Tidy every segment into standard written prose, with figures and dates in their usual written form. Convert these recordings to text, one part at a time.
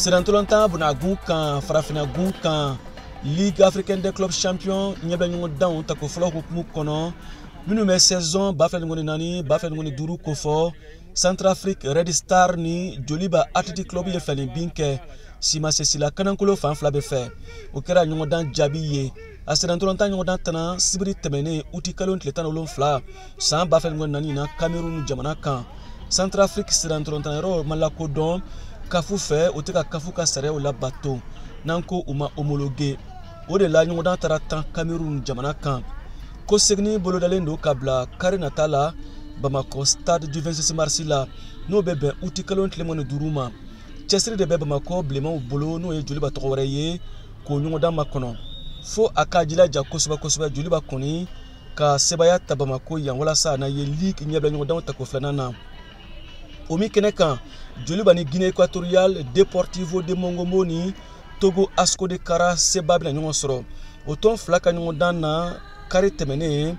Senatɔlɔntan bunagun kan farafinagun kan Ligue africaine des clubs champions ɲɛbɛ ɲɔgɔndanw tako fɔlɔ hukumu kɔnɔ minnu bɛ saison 2024 2025 kofɔ Centrafrique Red Star ni Joliba Athletic Club ye filani bin kɛ simasesila kanankolo fan fila bɛ fɛ. O kɛra ɲɔgɔndan jaabi ye. A senatɔlɔntan ɲɔgɔndan tana sibiri tɛmɛnen uti kalo tile 17 san 2024 na Cameroun jamana kan. Centrafrique senatɔlɔntan yɔrɔ ma lakodɔn kafu fɛ, o tɛ ka kafu ka sariyaw labato n'an ko u ma homologué. O de la ɲɔgɔndan taara tan Cameroun jamana kan. Ko seginni bolodalen don ka bila kari nata la Bamakɔ stade du 26 mars la, n'o bɛ bɛn uti kalo tile 25 ma. Cɛsiri de bɛ Bamakɔ bilenmanw bolo, n'o ye Joliba tɔgɔ wɛrɛ ye, k'o ɲɔgɔndan makɔnɔ. Fo a k'a jilaja kosɛbɛ kosɛbɛ Joliba kɔni ka sebaaya ta Bamakɔ yan walasa a na ye ligue ɲɛbila ɲɔgɔndanw tako filanan na. O min kɛnɛ kan, Joliba ni Guinée équatoriale Deportivo de Mongomo ni Togo Asco de Kara seba bɛna ɲɔgɔn sɔrɔ. O tɔn fila ka ɲɔgɔndan na kari tɛmɛnen,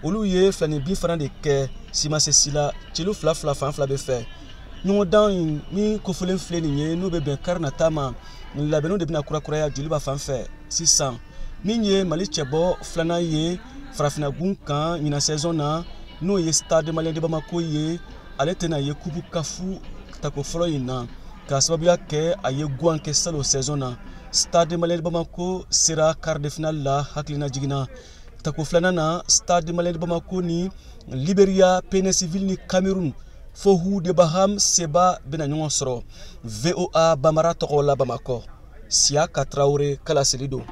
olu ye filani bin fana de kɛ simasesi la, celu fila fila fan fila bɛ fɛ. Ɲɔgɔndan in min kofɔlen filɛ nin ye, n'o bɛ bɛn kari nata ma, labɛnniw de bɛna kurakuraya Joliba fan fɛ sisan. Min ye Mali cɛbɔ filanan ye farafinagun kan ɲinan saison na, n'o ye Stade Malien de Bamako ye, ale tɛna ye kupu kafu tako fɔlɔ in na k'a sababuya kɛ a ye guwan kɛ salon saison na. Stade Malien de Bamako sera quart de finale la hakilina jiginna. Tako filanan na, Stade Malien de Bamako ni Liberia Penesiville ni Cameroun Fohu de Baham Seba bɛna ɲɔgɔn sɔrɔ. VOA Bamara tɔgɔ la Bamakɔ, Siaka Traoré kalaseli don.